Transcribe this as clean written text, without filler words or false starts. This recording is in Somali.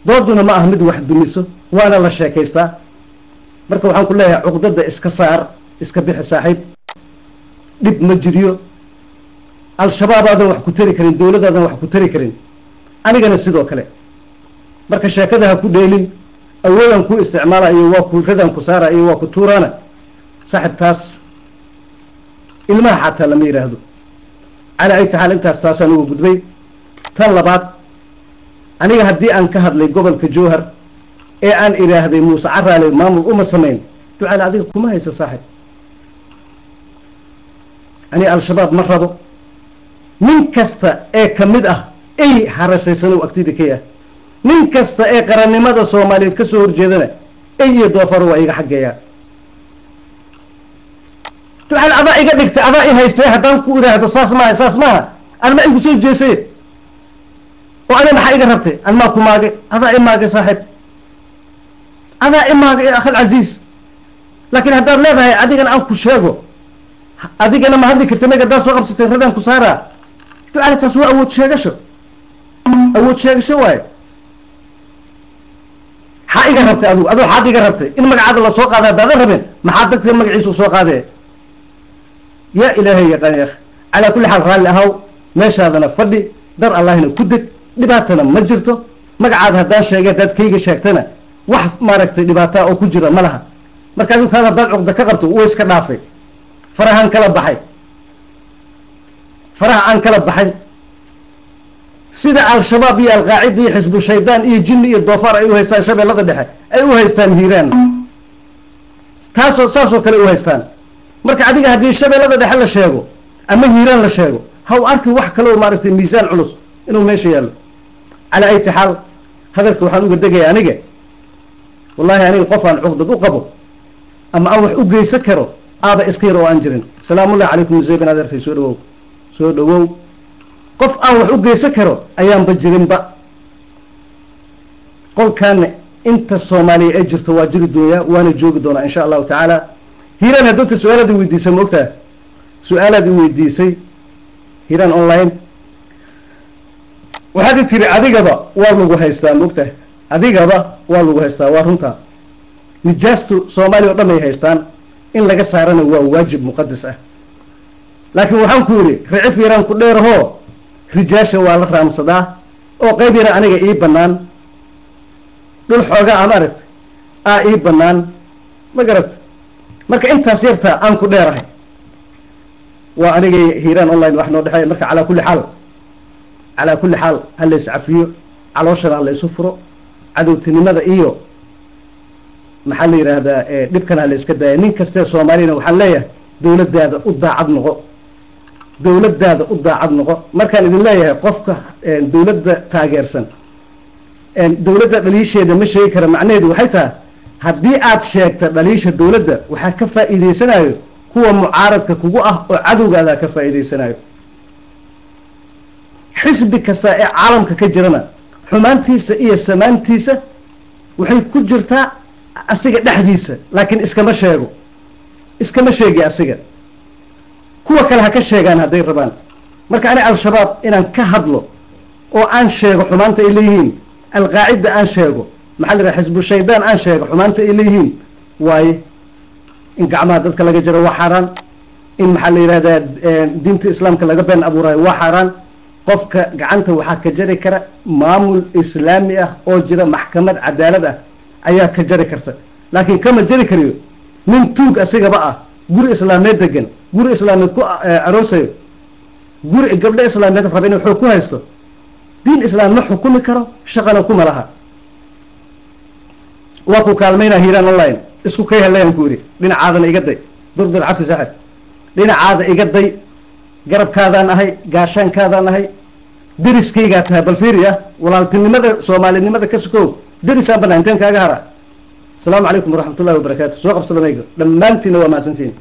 Dooduna ma aha mid wax dumiso, waana la sheekaystaa. Marka waxaan ku leeyahay cuqdada iska saar, iska bixi saaxiib, dhib ma jiriyo. Al-Shabaab aadan wax ku tari karin, dowladaadan wax ku tari karin, anigana sidoo kale. Marka sheekada ha ku dheelin, awoodaan ku isticmaala iyo waa ku radaan ku saara iyo waa ku tuuraana, saaxiib, taas ilmaha xataa lama yidhaahdo. Calaa ayati xaal, intaas taasaan uga gudbay. Tan labaad, aniga haddii aan ka hadlay gobolka Jowhar ee aan idhaahday Muuse Caraale maamul uma samayn, Ducaale, adiga kuma haysa saaxib. Aniga Al-Shabaab ma rabo. Nin kasta ee kamid ah ay harasaysan agtida ka yahay, nin kasta ee qarannimada Soomaaliyeed kasoo horjeedana ay iyo doofar waa iga xaggeeyaa. Ducaale, adaa iga dhigtay, adaa i haystay. Haddaan ku idhaahdo saas maaha, saas maaha, anma igu soo jeesay oo ani maxaa iga rabtay? Anmaa ku maagay? Adaa i maagay saaxiib, adaa i maagay, akhal casiis. Laakiin haddaad leedahay adigana aan ku sheego, adigana ma hadli karta, meg haddaad soo qabsatay radaan ku saaraa. Ducaale, taas waa awood sheegasho, awood sheegasho waaye. Xaa iga rabtay adigu? Adigu xaad iga rabtay? In magacaada lasoo qaada haddaadan rabin, maxaa dadka magaciisa usoo qaadee? Yaa Ilaahay yaqaan ya akhi. Calaa kulli xaal, raalli ahaw, meeshaadana fadhi, dar Allahina ku deg, dhibaatana ma jirto. Magacaada haddaan sheegay, haddaad kayga sheegtana, wax maaragtay dhibaataa oo ku jira ma laha. Marka adigu kaada haddaad cuqda ka qabto, wuu iska dhaafay, farahaan kala baxay, faraha aan kala baxay. Sida Al-Shabaab iyo Alqaacida iyo Xisbu Shaydaan iyo jinni iyo doofaar ay u haystaan Shabeellada Dhexe, ay u haystaan Hiiraan, taasoo saasoo kale u haystaan. Marka adiga haddii Shabeellada Dhexe la sheego ama Hiiraan la sheego, ha u arki wax kaloo maaragtay miisaan culus inuu meesha yaallo. Calaa ayti xaal, hadalka waxaan uga degaya, aniga wallahi aniga qof aan cuqdad u qabo ama aan wax u geysan karo aaba iska yar oo aan jirin. Salaamullahi calaykum zeyban, adeertay, soo dhawow, soo dhawow. Qof aan wax u geysan karo ayaanba jirinba. Qolkaana inta Soomaaliya ee jirto waa jiri doonyaa, waana joogi doonaa insha Allahu tacaala. Hiiraan, haddota su-aalaad i weydiisay, ma ogtaha? Su-aalaad i weydiisay Hiiraan Online, waxaad i tiri adigaba waa lagu haystaa. Ma ogtahay? Adigaba waa lagu haystaa, waa runtaa. Nijaastu Soomaaliya o dhan ay haystaan, in laga saarana waa waajib muqadas ah. Laakiin waxaan ku yidhi ricif yaraan ku dheerahoo, rijaasha waa la raamsadaa oo qayb yara aniga ii bannaan, dhul xoogaa ama aragta aa ii bannaan, ma garat? Marka intaas yartaa aan ku dheerahay waa aniga Hiiraan Online wax noo dhexeeya. Marka calaa kulli xaal, calaa kulli xaal, ha la iscafiyo, calooshana ha la isu furo, cadowtinimada iyo maxaa la yidhaahdaa dhibkana ha la iska daaya. Nin kastee Soomaaliyana waxaan leeyahay dowladdaada u daacad noqo, dowladdaada u daacad noqo. Markaan idin leeyahay qofka dowladda taageersan dowladda dhaliisheeda ma sheegi kara, macnaheedu waxay tahay haddii aad sheegta dhaliisha dowladda, waxaa ka faa'iideysanayo kuwa mucaaradka kugu ah oo cadowgaadaa ka faa'iideysanayo. Xisbi kasta ee caalamka ka jirana xumaantiisa iyo samaantiisa waxay ku jirtaa asiga dhexdiisa, laakiin iskama sheego, iskama sheegi asiga, kuwa kale ha ka sheegaan hadday rabaan. Marka ani Al-Shabaab inaan ka hadlo oo aan sheego xumaanta ay leeyihiin, Alqaacida aan sheego, maxaa la yidhaha, Xisbu Shaydaan aan sheego xumaanta ay leeyihiin, waaye in gacmaha dadka laga jaro waa xaaraan, in maxaa la yidhahdaa diinta Islaamka laga been abuurayo waa xaaraan. Qofka gacanta waxaa ka jari kara maamul Islaami ah oo jira, maxkamad cadaalad ah ayaa ka jari karta, laakiin kama jari kariyo nin tuug asigaba ah, guri islaameed degan, guri islaameed ku aroosayo, guri gabdho islaameed raba inuu xoog ku haysto. Diin islaam ma xukumi karo, shaqana kuma laha. Waa ku kaalmaynaa Hiiraan Online, isku kay hadlayaan ku yidhi. Dhinacaadana iga day, Durdur cafi saaxib, dhinacaada iga day, garabkaadaan ahay, gaashaankaadaan ahay, deriskaygaa tahay. Bal fiiri ah, walaaltinimada Soomaalinimada ka sokow, derisaan banaa, inteen kaaga hara. Asalaamu calaykum waraxmat ullahi wabarakaatu. Soo qabsada mayga, dhammaantiinna waa mahadsantihiin.